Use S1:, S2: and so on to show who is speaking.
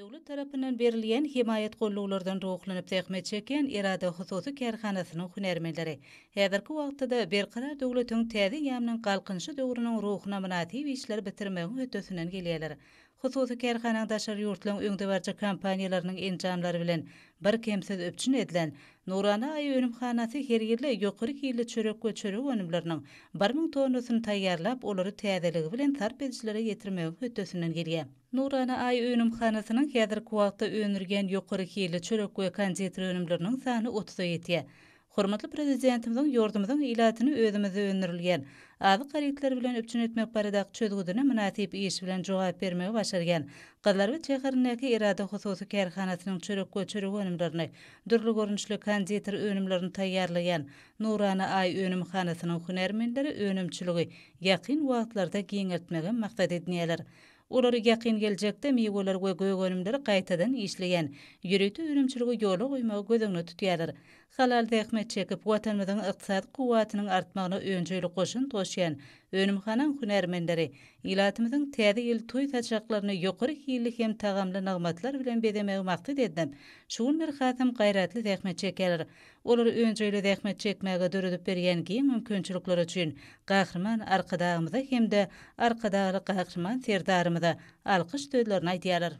S1: Döwlet tarapyndan berilýän hemaýat gollawlardan ruhlanyp zähmet çekýän Erada hususy kärhanasynyň hünärmenleri häzirki wagtda-da Berkarar döwletiň täze eýýamynyň Galkynyşy döwrüniň ruhuna mynasyp işleri bitirmegiň hötdesinden gelýärler. Hususy kärhanaň daşary ýurtlaryň öňdebaryjy kompaniýalarynyň enjamlary bilen birkemsiz üpjün edilen Nurana Aý önümhanasy her ýylda ýokary hilli çörek we çörek önümleriniň 1000 tonnasyny taýýarlap, olary täzeligi bilen sarp edijilere ýetirmegiň hötdesinden gelýär. Nurana Aý önümhanasynyň häzirki wagtda öndürýän ýokary hilli çörek we konditer önümleriniň sany otuza ýetýär. Hormatly Prezidentimiziň ýurdumyzyň ilatyny özümizde öndürilýän azyk harytlary bilen üpjün etmek baradaky çözgüdine mynasyp iş bilen jogap bermegi başarýan Gyzlarbat şäherindäki Erada hususy kärhanasynyň çörek we çörek önümlerini, dürli görnüşli konditer önümlerini taýýarlaýan Nurana Aý önümhanasynyň hünärmenleri önümçiligi ýakyn wagtlarda giňeltmegem maksat edinýärler. Olar ýakyn geljekde miweler we gök önümleri gaýtadan işleýän ýörite önümçiligi ýola goýmagy göz öňünde tutýarlar. Halal zähmet çekip, Watanymyzyň ykdysady kuwwatynyň artmagyna önjeýli goşant goşýan önümhanaň hünärmenleri ilatymyzyň Täze ýyl toý saçaklaryny ýokary hilli hem tagamly nygmatlar bilen bezemegi maksat edinip, şu günler hasam gaýratly zähmet çekýärler. Olar önjeýli zähmet çekmäge döredip berýän giň mümkinçilikleri üçin Gahryman Arkadagymyza hem-de Arkadagly Gahryman Serdarymyza alkyş sözlerini aýdýarlar.